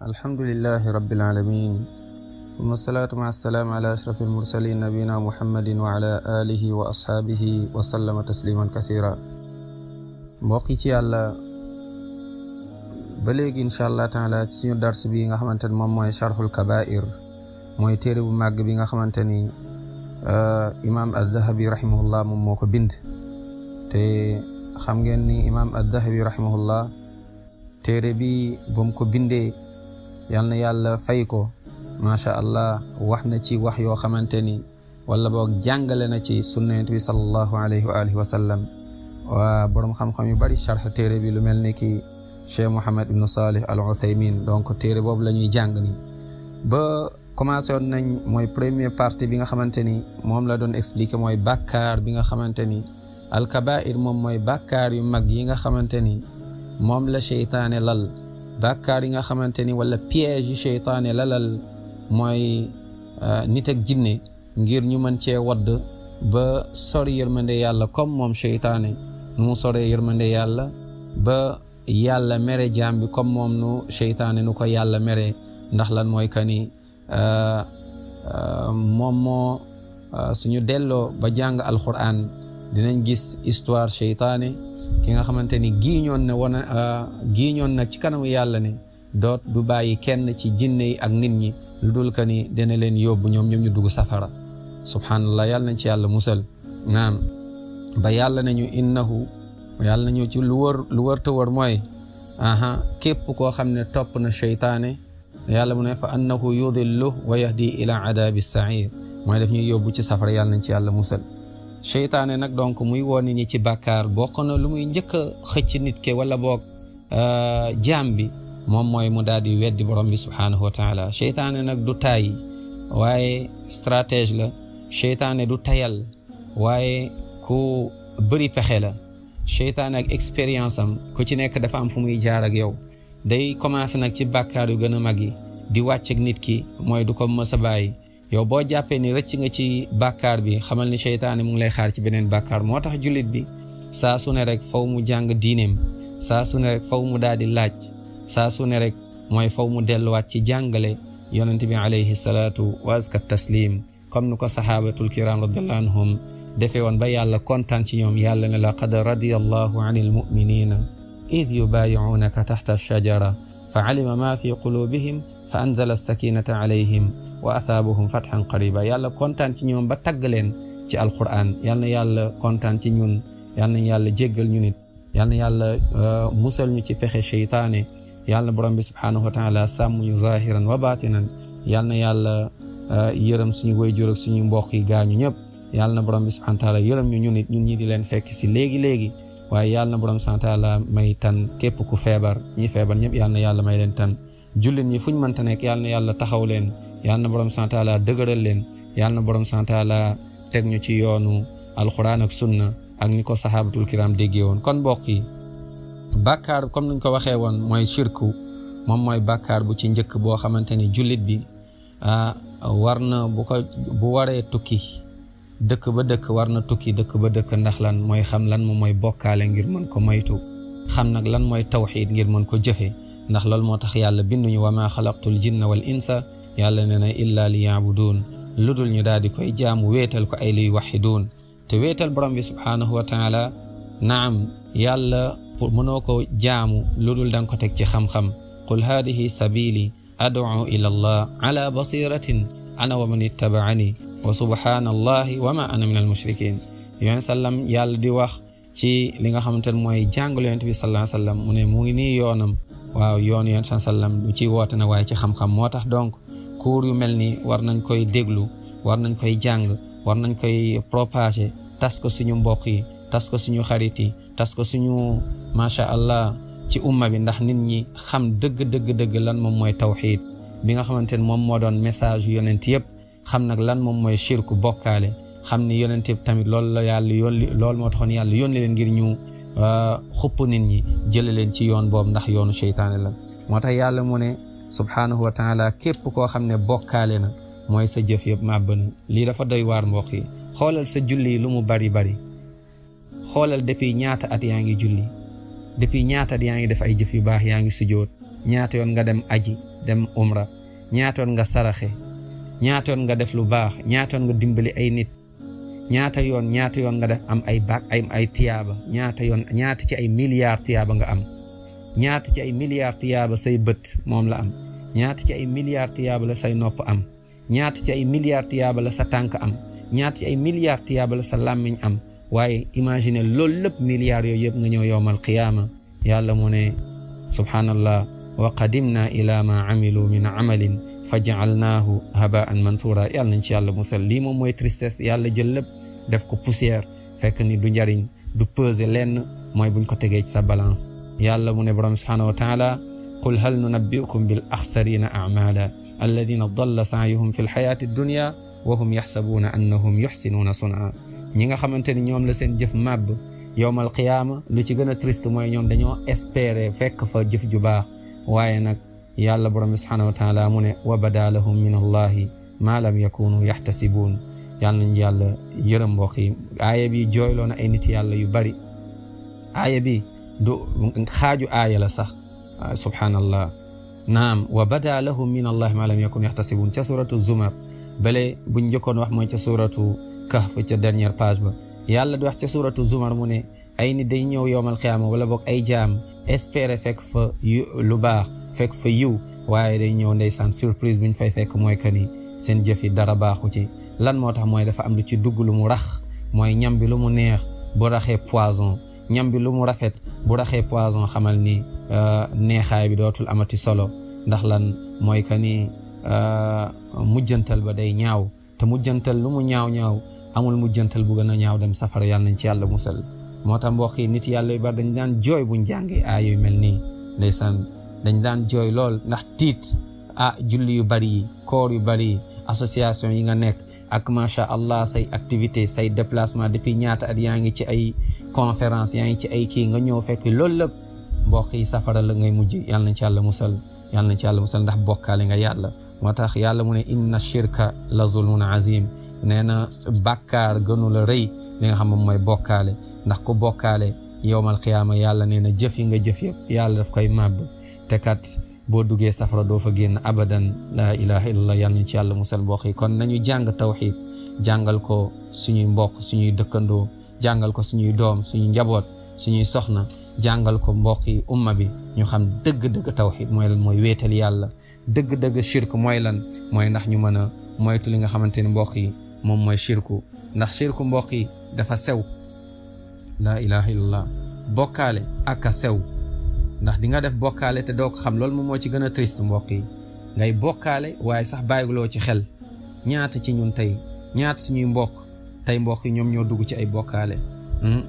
alhamdulillahi rabbil alamin summa salatu ma assalaam ala ashrafil mursalin nabina muhammadin wa ala alihi wa ashaabihi wa sallama tasliman kathira. mbokk yi ci yàlla, ba léegi incha allah taala ci suñu dars bi nga xamante ni moom mooy sharhul kabair, mooy téere bu màgg bi nga xamante ni imam al-Dhahabi rahimahullah moom moo ko bind. te xam ngeen ni imam al-Dhahabi rahimahullah téere bi ba mu ko bindee yal na yàlla fay ko, macha allah, wax na ci wax yoo xamante ni wala boog jàngale na ci sunna Yonent bi sallallahu alayhi wa alihi wa sallam. waa borom xam-xam yu bari sharh téere bi lu mel ni ki Cheikh Mohamed ibn Salih al-Uthaymin. donc téere boobu la ñuy jàng ni ba commencé woon nañ mooy première partie bi nga xamante ni moom la doon expliquer mooy bàkkaar bi nga xamante ni al-kabair moom mooy bàkkaar yu mag yi nga xamante ni moom la seytaane lal. bàkkaar yi nga xamante ni wala piège yi seytaane lalal mooy nit ak jinne ngir ñu mën cee wadd ba sori yërmande yàlla comme moom seytaane nu mu soree yërmande yàlla, ba yàlla mere jaam bi comme moom nu seytaane nu ko yàlla mere. ndax lan mooy que ni moom moo suñu delloo ba jàng alquran dinañ gis histoire seytaane ki nga xamante ni giiñoon na ci kanamu yàlla ne du bàyyi kenn ci jinne yi ak nit ñi lu dul ka ni dina leen yóbbu ñoom ñu dugg safara. subhanallah, yàlla nañ ci yàlla musal. naam, ba yàlla nañu yàlla nañu ci lu wër te wër mooy képp koo xam ne topp na seytaane, yàlla mu ne fa annahu yudillu wa yahdi ila adabi sair, mooy def ñuy yóbbu ci safara. yàlla nañ ci yàlla musal. seytaane nag donc muy woon nit ñi ci bàkkaar, bokk na lu muy njëkk a xëcc nit ke wala boog jaam bi moom mooy mu daal di weddi borom bi subhaanahu wa taala. seytaane nag du tàyyi waaye stratège la. seytaane du tayal waaye ku bëri pexe la. seytaane ak expérience am ku ci nekk dafa am fu muy jaar ak yow. day commencé nag ci bàkkaar yu gën a mag yi di wàcc ak nit ki, mooy du ko mës a bàyyi. yow boo jàppee ni rëcc nga ci bàkkaar bi, xamal ni seytaane mu ngi lay xaar ci beneen bàkkaar. moo tax jullit bi saa su ne rek faw mu jàng diineem, saa su ne rek faw mu daal di laaj, saa su ne rek mooy faw mu delluwaat ci jàngale yonent bi alayhi salaatu wa azka taslim, comme nu ko sahabatul kiram radiyallahu anhum defee woon ba yàlla kontaan ci ñoom. yàlla ne laqad radiyallahu anil mu'minina id yubayi'unaka tahta ash-shajara fa alima ma fi qulubihim fa anzala as-sakinata alayhim wa athaabahum fathan qariba. yàlla kontaan ci ñoom ba tagg leen ci alquran. yal na yàlla kontaan ci ñun, yal na yàlla jéggal ñu nit, yal na yàlla musal ñu ci pexe seytaane. yal na borom bi subhaanahu wa taala sàmm ñu zahiran wa batinan. yal na yàlla yërëm suñu wayjur ak suñu mbokk yi gaañu ñëpp. yal na borom bi subhaanahu wa taala yërëm ñu nit ñun ñi di leen fekk si léegi waaye yal na borom subhaanahu wa taala may tan képp ku feebar, ñi feebar ñëpp yal na yàlla may leen tan. jullit ñi fuñ mënta nekk yal na yàlla taxaw leen, yal na borom subhaanahu wa taala dëgëral leen, yal na borom subhaanahu wa taala teg ñu ci yoonu alquran ak sunna ak ni ko sahabatul kiram déggee woon. kon mbokk yi, bàkkaar comme nuñ ko waxee woon mooy shirku, moom mooy bàkkaar bu ci njëkk boo xamante ni jullit bi war na bu waree tukki dëkk ba dëkk, war na tukki dëkk ba dëkk. ndax lan mooy xam lan moom mooy bokkaale ngir mën ko moytu, xam nag lan mooy tawxiid ngir mën ko jëfe. ndax loolu moo tax yàlla binduñu wa ma xalaqtul jinna wal insa, yàlla nee na illa li yaabuduun, lu dul ñu daal di koy jaamu wéetal ko ay liy waxiduun. te wéetal borom bi subhaanahu wa taala, naam, yàlla pour mënoo ko jaamu lu dul danga ko teg ci xam-xam. qul haadihi sabili ad'u ila allah ala basiratin ana wa man ittabaani wa subhanallahi wa ma ana min al mushrikin. yoon sallam yàlla di wax ci li nga xamante ne mooy jàngale yonent bi sallallahu alayhi wa sallam mu ne mu ngi nii yoonam. waaw yoon yonent sallam du ci woote na waaye ci xam-xam. moo tax donc cours yu mel ni war nañ koy déglu, war nañ koy jàng, war nañ koy propager, tas ko suñu mbokk yi, tas ko suñu xarit yi, tas ko suñu macha allah ci umma bi. ndax nit ñi xam dëgg lan moom mooy tawxiid bi nga xamante ne moom moo doon message yu yonent yëpp. xam nag lan moom mooy shirku bokkaale. xam ni yonent yëpp tamit loolu la yàlla yónni, loolu moo taxoon yàlla yónni leen ngir ñu xupp nit ñi jële leen ci yoon boobu, ndax yoonu seytaane la. moo tax yàlla mu ne subhaanahu wa taala képp koo xam ne bokkaale na mooy sa jëf yëpp màbb na. lii dafa doy waar mbokk yi. xoolal sa julli lu mu bari xoolal depuis ñaata at yaa ngi julli, depuis ñaata at yaa ngi def ay jëf yu baax, yaa ngi sujjóot, ñaata yoon nga dem aji dem umra ñaata yoon nga saraxe ñaata yoon nga def lu baax ñaata yoon nga dimbali ay nit ñaata yoon nga def am ay baak ay tiyaaba ñaata ci ay milliards tiyaaba nga am ñaata ci ay milliards tiyaaba say bët moom la am ñaata ci ay milliards tiyaaba la say nopp am ñaata ci ay milliards tiyaaba la sa tànk am ñaata ci ay milliards tiyaaba la sa làmmiñ am waaye imagine loolu lépp milliards yooyu yëpp nga ñëw yowmal qiyaama yàlla mu ne subhanallah wa qadimna ila ma amilu min amalin fa ja'alnaahu haba'an manthura yàlla nañ ci yàlla musal lii moom mooy tristesse yàlla jël lépp def ko poussière fekk ni du njariñ du peser lenn mooy buñ ko tegee ci sa balance yàlla mu ne borom subhanahu wa ta'ala qul hal nunabbi'ukum bil akhsarina a'mala alladhina dalla sa'yuhum fil hayati ad-dunya wa hum yahsabuna annahum yuhsinuna sun'a ñi nga xamanteni ñoom la seen jëf màbb yowmal qiyaama lu ci gën a triste mooy ñoom dañoo espérer fekk fa jëf ju baax waaye nag yàlla borom bi subhanahu wa taala mu ne wa bada lahum min allahi ma lam yakunu yaxtasibuun yàlla nañ yàlla yërëm mbokk yi aaya bi jooyloo na ay nit yàlla yu bari aaya bi du xaaju aaya la sax subhanallah naam wa bada lahum min allahi ma lam yakunu yaxtasibuun ca suratu zumar bale buñ njëkkoon wax mooy ca suratu kahf ca dernière page ba yàlla di wax ca suratu zumar mu ne ay nit day ñëw yowmal qiyaama wala boog ay jaam espérer fekk fa lu baax fekk fa yiw waaye day ñëw ndeysaan surprise buñ fay fekk mooy que ni seen jëf yi dara baaxu ci lan moo tax mooy dafa am lu ci dugg lu mu rax mooy ñam bi lu mu neex bu raxee poison ñam bi lu mu rafet bu raxee poison xamal ni neexaay bi dootul amati solo ndax lan mooy que ni mujjantal ba day ñaaw te mujjantal lu mu ñaaw amul mujjantal bu gën a ñaaw dem safara yàlla nañ ci yàlla musal moo tax mbokk yi nit yàlla yu bari dañ daan jooy buñ jàngee aay yu mel nii ndeysaan dañ daan jooy lool ndax tiit julli yu bari yi koor yu bari yi association yi nga nekk ak macha allah say activité say déplacement depuis ñaata at yaa ngi ci ay conférence yaa ngi ci ay kii nga ñëw fekk loolu lépp mbokk yi safara la ngay mujj yàlla nañ ci yàlla musal ndax bokkaale nga yàlla moo tax yàlla mu ne inna shirka la zulmun azim nee na bàkkaar gënu la rëy li nga xam moom mooy bokkaale ndax ku bokkaale yowmal qiyaama yàlla nee na jëf yi nga jëf yëpp yàlla daf koy màbb te kat boo duggee safara doo fa génn abadan la ilaha illallah yàlla nañ ci yàlla musal mbokk yi kon nañu jàng tawxiid jàngal ko suñuy mbokk suñuy dëkkandoo jàngal ko suñuy doom suñuy njaboot suñuy soxna jàngal ko mbokk yi umma bi ñu xam dëgg-dëgg tawxiid mooy lan mooy wéetal yàlla dëgg-dëgg shirk mooy lan mooy ndax ñu mën a moytu li nga xamante ni mbokk yi moom mooy shirku ndax shirku mbokk yi dafa sew la ilaha illallah bokkaale ak a sew ndax di nga def bokkaale te doo ko xam loolu moom moo ci gën a triste mbokk yi ngay bokkaale waaye sax bàyyiloo ci xel ñaata ci ñun tey ñaata suñuy mbokk tey mbokk yi ñoom ñoo dugg ci ay bokkaale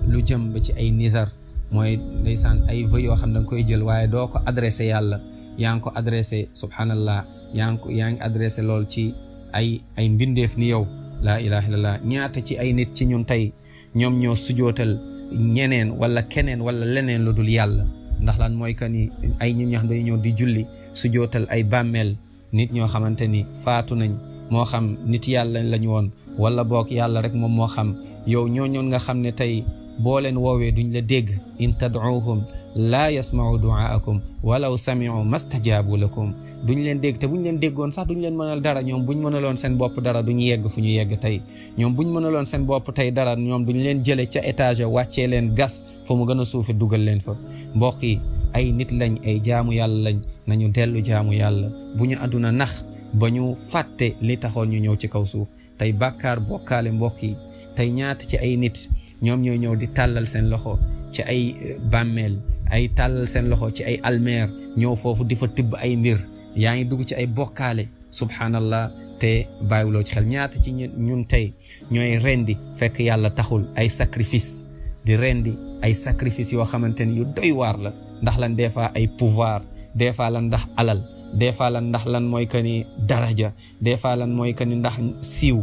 lu jëm ba ci ay nizar mooy ndeysaan ay vœux yoo xam da nga koy jël waaye doo ko adressé yàlla yaa ngi ko adressé subhanallah yaa ngi adressé lool ci ay mbindeef ni yow la ilaha illallah ñaata ci ay nit ci ñun tey ñoom ñoo sujootal ñeneen wala keneen wala leneen lu dul yàlla ndax lan mooy que ni ay nit ñoo xam dañu ñëw di julli sujootal ay bàmmeel nit ñoo xamante ni faatu nañ moo xam nit yàlla lañu woon wala boog yàlla rek moom moo xam yow ñooñoon nga xam ne tey boo leen woowee duñ la dégg in tad'uuhum laa yasma'u du'aakum walaw sami'u mastajaabu lakum duñ leen dégg te buñ leen déggoon sax duñ leen mënal dara ñoom buñ mënaloon seen bopp dara duñ yegg fu ñu yegg tey ñoom buñ mënaloon seen bopp tey dara ñoom duñ leen jële ca étage wàccee leen gas fa mu gën a suufe dugal leen fa mbokk yi ay nit lañ ay jaamu yàlla lañ nañu dellu jaamu yàlla bu ñu àdduna nax ba ñu fàtte li taxoon ñu ñëw ci kaw suuf tey bàkkaar bokkaale mbokk yi tey ñaata ci ay nit ñoom ñooy ñëw di tàllal seen loxo ci ay bàmmeel ay tàllal seen loxo ci ay almeer ñëw foofu di fa tibb ay mbir yaa ngi dugg ci ay bokkaale subhanallah te bàyyiwuloo ci xel ñaata ci ñun tey ñooy rendi fekk yàlla taxul ay sacrifice di rendi ay sacrifice yoo xamante ni yu doy waar la ndax lan des fois ay pouvoir des fois lan ndax alal des fois lan ndax lan mooy que ni daraja des fois lan mooy que ni ndax siiw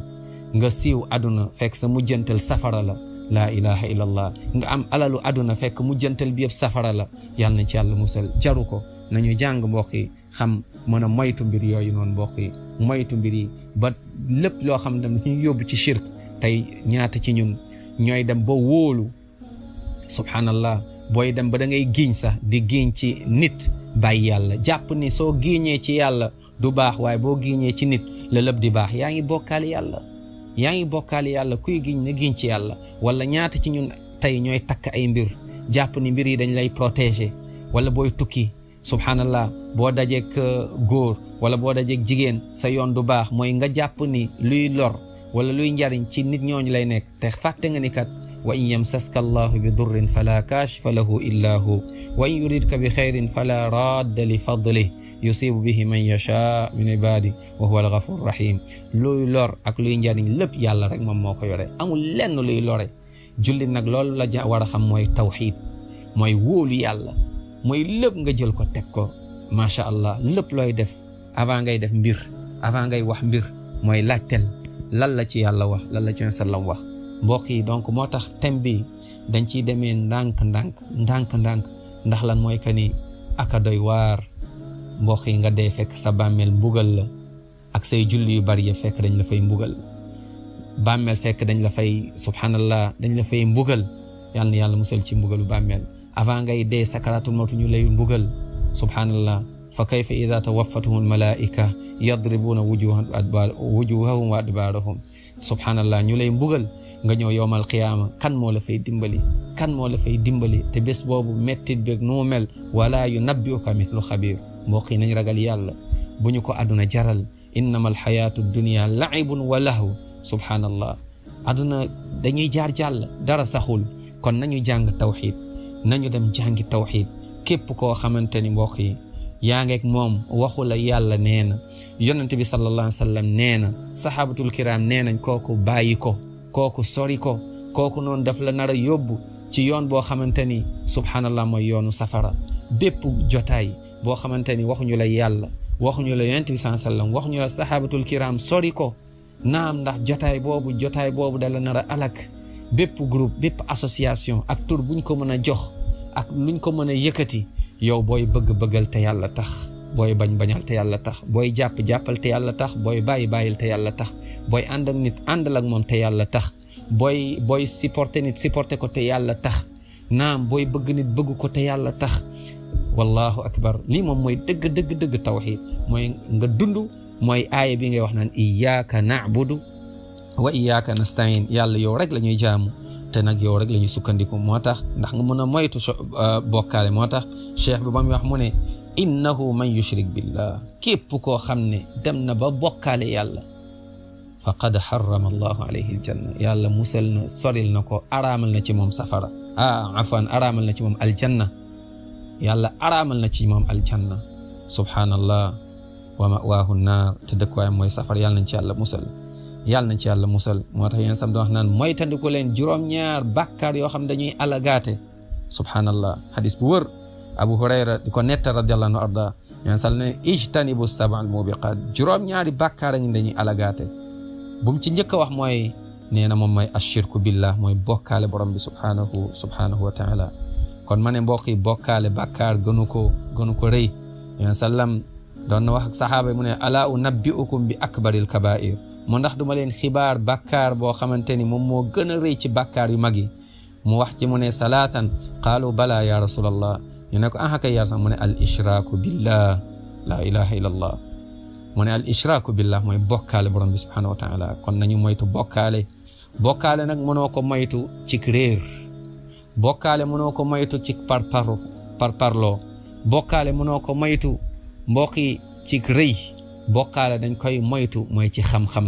nga siiw àdduna fekk sa mujjantal safara la la ilaha illallah nga am alalu àdduna fekk mujjantal bi yëpp safara la yàlla na ci yàlla musal jaru ko nañu jàng mbokk yi xam mën a moytu mbir yooyu noonu mbokk yi moytu mbir yi ba lépp loo xam ne dañuy yóbbu ci shirk tey ñaata ci ñun ñooy dem ba wóolu subhanallah booy dem ba da ngay giñ sax di giñ ci nit bàyyi yàlla jàpp ni soo giiñee ci yàlla du baax waaye boo giiñee ci nit la lépp di baax yaa ngi bokkaale yàlla kuy giñ na giñ ci yàlla. wala ñaata ci ñun tey ñooy takk ay mbir jàpp ni mbir yi dañ lay protéger wala booy tukki subhanallah boo dajeek góor wala boo dajeek jigéen sa yoon du baax mooy nga jàpp ni luy lor wala luy njariñ ci nit ñooñu lay nekk te fàtte nga ni kat wa in yamsaska allahu bi durrin fala kaashifa lahu illa hu wa in yuridka bi xayrin fala radda li fadlih yusibu bihi man yasha min ibadi wa huwa al-ghafur rahim. luy lor ak luy njariñ lépp yàlla rek moom moo ko yore amul lenn luy lore. jullit nag loolu la war a xam mooy tawxiid mooy wóolu yàlla mooy lépp nga jël ko teg ko macha allah lépp looy def avant ngay def mbir avant ngay wax mbir mooy laajtel lan la ci yàlla wax lan la ci sallam wax. mbokk yi donc moo tax thème bi dañ ciy demee ndànk ndax lan mooy que ni aka doy waar mbokk yi nga dee fekk sa bàmmeel mbugal la ak say julli yu bari ya fekk dañ la fay mbugal bàmmeel fekk dañ la fay subhanallah dañ la fay mbugal yal na yàlla musal ci mbugalu bàmmeel avant ngay dee sakaratul mawtu ñu lay mbugal subhanallah fa kayfa idha tawaffatuhum malaika yadribuna wujuhahum wa adbarahum subhanallah ñu lay mbugal nga ñëw yowmal qiyaama kan moo la fay dimbali te bés boobu mettit beeg nu mu mel wala yunabbi'uka mithlu xabiir. mbokk yi nañ ragal yàlla bu ñu ko àdduna jaral innama alxayaatu dunia laibun wa lahu subhanallah àdduna dañuy jaar jàll dara saxul kon nañu jàng tawxiid nañu dem jàngi tawxiid képp koo xamante ni mbokk yi yaa ngeeg moom waxu la yàlla nee na yonent bi sallallahu alayhi wa sallam nee na saxaabatul kiraam nee nañ kooku bàyyi ko kooku sori ko kooku noonu daf la nar a yóbbu ci yoon boo xamante ni subhanallah mooy yoonu safara. bépp jotaay boo xamante ni waxuñu la yàlla waxuñu la yonent bi sallallahu alayhi wa sallam waxuñu la saxaabatul kiraam sori ko naam ndax jotaay boobu da la nar a alak. bépp groupe bépp association ak tur buñ ko mën a jox ak luñ ko mën a yëkkati yow booy bëggal te yàlla tax booy bañal te yàlla tax booy jàppal te yàlla tax booy bàyyil te yàlla tax booy ànd ak nit àndal ak moom te yàlla tax booy supporter nit supporter ko te yàlla tax naam booy bëgg nit bëgg ko te yàlla tax. wallahu akbar lii moom mooy dëgg tawxiid mooy nga dund mooy aaya bi ngay wax naan iyyaka na'budu wa iyyaka nasta'in yàlla yow rek la ñuy jaamu te nag yow rek la ñuy sukkandiku moo tax ndax nga mën a moytu bokkaale moo tax cheikh bi ba muy wax mu ne innahu man yushrik billah képp koo xam ne dem na ba bokkaale yàlla faqad harrama allahu alayhi aljanna yàlla musal na soril na ko araamal na ci moom safara araamal na ci moom aljanna yàlla araamal na ci moom aljanna subhanallah wa ma'waahu naar te dëkkuwaay mooy safar yàlla nañ ci yàlla musal moo tax yéen sam doon wax naan mooy tandiku leen juróom-ñaar bàkkaar yoo xam dañuy alagaate subhanallah hadis bu wër Abu Hurayra di ko netta radiyallahu anhu arda yéen sal ne ijtanibu sab'al mubiqaat juróom-ñaari bàkkaar ñu dañuy alagaate bu mu ci njëkk a wax mooy nee na moom mooy ashirku billah mooy bokkaale borom bi subhanahu wa ta'ala kon ma ne mbokk yi bokkaale bàkkaar gënu ko rëy yéen sallam doon na wax ak saxaaba mu ne ala unabbi'ukum bi akbaril kaba'ir mu ndax duma leen xibaar bàkkaar boo xamante ni moom moo gën a rëy ci bàkkaar yu mag yi mu wax ci mu ne salaatan qaalu bala ya rasulallah ñu ne ko kay yaa sax mu ne al ishraaku billah la ilaha illa allah mu ne al ishraaku billah mooy bokkaale borom bi subhanahu wa ta'ala kon nañu moytu bokkaale nag mënoo ko moytu ci réer bokkaale mënoo ko moytu ci parparloo bokkaale mënoo ko moytu mbokk yi ci rëy bokkaale dañ koy moytu mooy ci xam-xam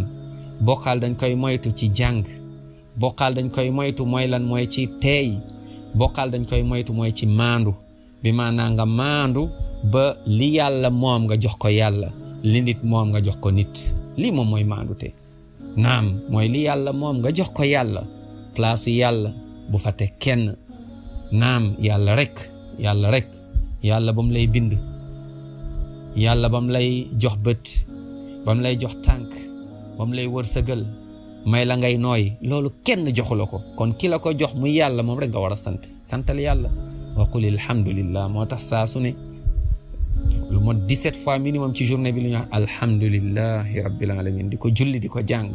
bokkaale dañ koy moytu ci jàng bokkaale dañ koy moytu mooy lan mooy ci teey bokkaale dañ koy moytu mooy ci maandu bi maanaa nga maandu ba li yàlla moom nga jox ko yàlla li nit moom nga jox ko nit lii moom mooy maandu te naam mooy li yàlla moom nga jox ko yàlla place yàlla bu fa te kenn naam yàlla rek yàlla ba mu lay bind yàlla ba mu lay jox bët ba mu lay jox tànk ba mu lay wërsëgal may la ngay nooy loolu kenn joxu la ko kon ki la ko jox muy yàlla moom rek nga war a santal yàlla wa qul alhamdulillah moo tax saa su ne lu mot 17 fois minimum ci journée bi lu ñu wax alhamdulillahi rabbil alamin di ko julli di ko jàng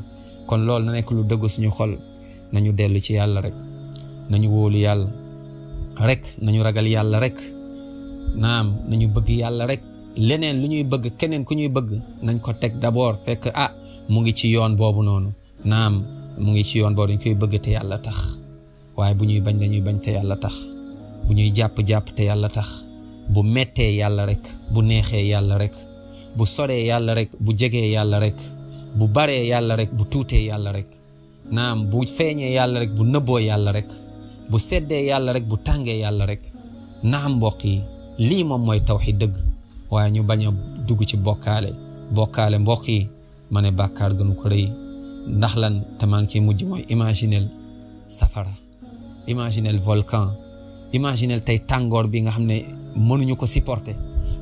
kon loolu na nekk lu dëgg suñu xol nañu dellu ci yàlla rek nañu wóolu yàlla rek nañu ragal yàlla rek naam nañu bëgg yàlla rek leneen lu ñuy bëgg keneen ku ñuy bëgg nañ ko teg d'abord fekk mu ngi ci yoon boobu noonu naam mu ngi ci yoon boobu dañ koy bëgg te yàlla tax waaye bu ñuy bañ dañuy bañ te yàlla tax bu ñuy jàpp te yàlla tax bu mettee yàlla rek bu neexee yàlla rek bu soree yàlla rek bu jegee yàlla rek bu baree yàlla rek bu tuutee yàlla rek naam bu feeñee yàlla rek bu nëbboo yàlla rek bu seddee yàlla rek bu tàngee yàlla rek naam mbokk yi lii moom mooy tawxiid dëgg waaye ñu bañ a dugg ci bokkaale mbokk yi ma ne bàkkaar gënu ko rëy ndax lan te maa ngi ciy mujj mooy imaginel safara imaginel volcan imaginel tey tàngoor bi nga xam ne mënuñu ko supporter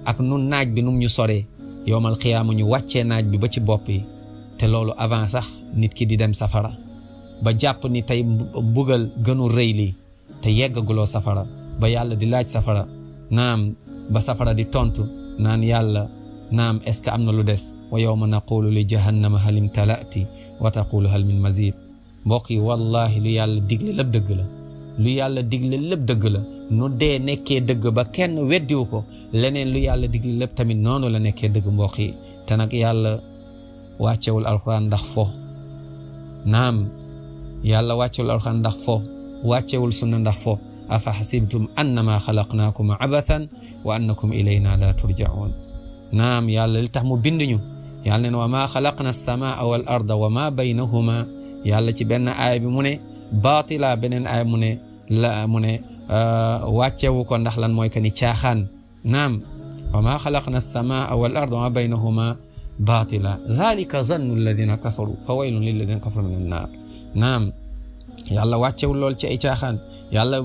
ak nu naaj bi num ñu soree yowmal xiyaama ñu wàccee naaj bi ba ci bopp yi te loolu avant sax nit ki di dem safara ba jàpp ni tey mbugal gënu rëy lii te yeggaguloo safara ba yàlla di laaj safara naam ba safara di tontu naan yàlla naam est-ce que am na lu des wa yawma naqulu li jahannama hal imtala'ti wa taqulu hal min mazid mbokk yi wallahi lu yàlla digle lépp dëgg la lu yàlla digle lépp dëgg la nu dee nekkee dëgg ba kenn weddiwu ko leneen lu yàlla digle lépp tamit noonu la nekkee dëgg mbokk yi te nag yàlla wàccewul alxuraan ndax fo naam yàlla wàccewul alxuraan ndax fo wàccewul sunna ndax fo afa xasibtum annama xalaqnaakum abathan wa annakum ilayna la turja'un naam yàlla li tax mu binduñu yàlla ne wa ma xalaqna as-samaa wal arda wa ma baynahuma yàlla ci benn aaya bi mu ne baatila beneen aaya mu ne wàccewu ko ndax lan mooy que ni caaxaan naam wa ma xalaqna as-samaa wal arda wa ma baynahuma baatila dhalika zannu alladhina kafaru fa waylun lilladhina kafaru min an-naar naam yàlla wàccewul lool ci ay caaxaan yàlla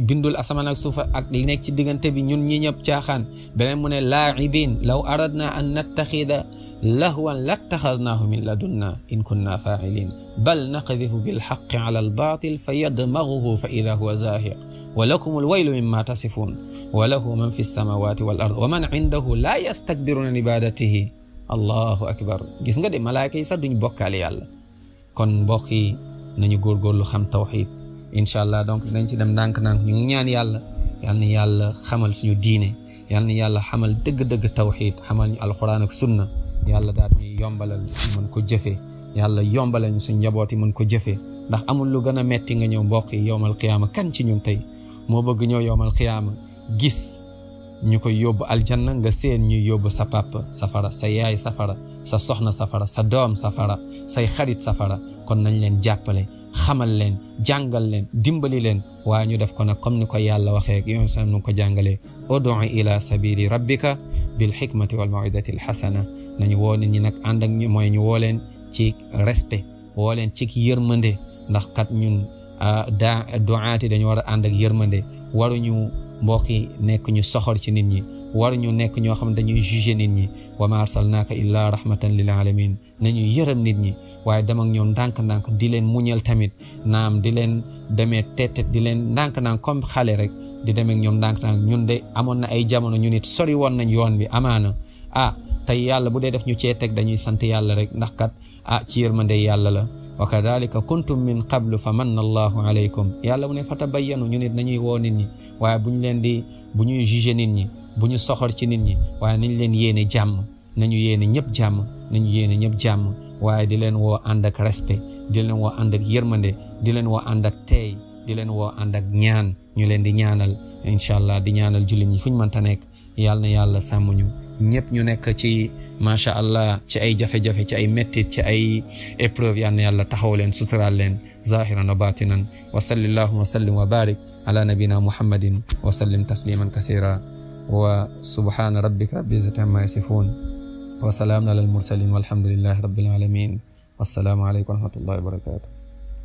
bindul asamaan ak suuf ak li nekk ci diggante bi ñun ñi ñëpp caaxaan beneen mu ne laa'ibin law aradna an nattaxida lahwan lattaxadnaahu min ladunna in kunna faa'ilin bal naqdhifu bil haqqi ala al baatil fa yadmaghuhu fa idha huwa zaahiq wa lakum al waylu mimma tasifun wa lahu man fi samawati wal ard wa man indahu la yastakbiruna an ibadatihi allahu akbar gis nga de malaaka yi sax duñ bokkaale yàlla kon mbokk yi nañu góorgóorlu xam tawxiid inshallah donc nañ ci dem ndànk-ndànk ñu ngi ñaan yàlla yal na yàlla xamal suñu diine yal na yàlla xamal dëgg-dëgg tawxiid xamal ñu alquran ak sunna yàlla daal ñuy yombalal mën ko jëfee yàlla yombalal ñu suñu njaboot yi mën ko jëfee ndax amul lu gën a metti nga ñëw mbokk yi yowmal qiyaama kan ci ñun tey moo bëgg ñëw yowmal qiyaama gis ñu koy yóbbu aljanna nga seen ñuy yóbbu sa papa safara sa yaay safara sa soxna safara sa doom safara say xarit safara kon nañ leen jàppale xamal leen jàngal leen dimbali leen waaye ñu def ko nag comme ni ko yàlla waxee ak yoon sam nu ko jàngalee ud'u ila sabili rabbika bil hikmati wal maw'izati al hasana nañu woo nit ñi nag ànd ak ñu mooy ñu woo leen ci respect woo leen ci yërmande ndax kat ñun du'aati dañu war a ànd ak yërmande waruñu mbokk yi nekk ñu soxor ci nit ñi waruñu nekk ñoo xam ne dañuy juger nit ñi wa ma arsalnaaka illa rahmatan lil alamin nañu yërëm nit ñi waaye dem ak ñoom ndànk-ndànk di leen muñal tamit naam di leen demee tetet di leen ndànk-ndànk comme xale rek di demee ak ñoom ndànk-ndànk ñun de amoon na ay jamono ñu nit sori woon nañ yoon bi amaana tey yàlla bu dee def ñu cee teg dañuy sant yàlla rek ndax kat ci yërmande yàlla la wa kadhalika kuntum min qablu fa manna allahu alaykum yàlla mu ne fatabayyanu ñu nit nañuy woo nit ñi waaye bu ñuy juger nit ñi bu ñu soxor ci nit ñi waaye nañ leen yéene jàmm nañu yéene ñëpp jàmm waaye di leen woo ànd ak respect di leen woo ànd ak yërmande di leen woo ànd ak teey di leen woo ànd ak ñaan ñu leen di ñaanal inshallah di ñaanal jullit ñi fu ñu mënta nekk yàlla na yàlla sàmm ñu ñëpp ñu nekk ci macha allah ci ay jafe-jafe ci ay mettit ci ay épreuve yàlla na yàlla taxaw leen suturaal leen zahiran wa batinan wa sallallahu wa sallim wa barik ala nabina muhammadin wa sallim tasliman kathira wa subhana rabbika rabbil izzati amma yasifun wa salamun ala al mursalin walhamdulillahi rabbil alamin wassalamu alaykum wa rahmatullahi wa barakatuh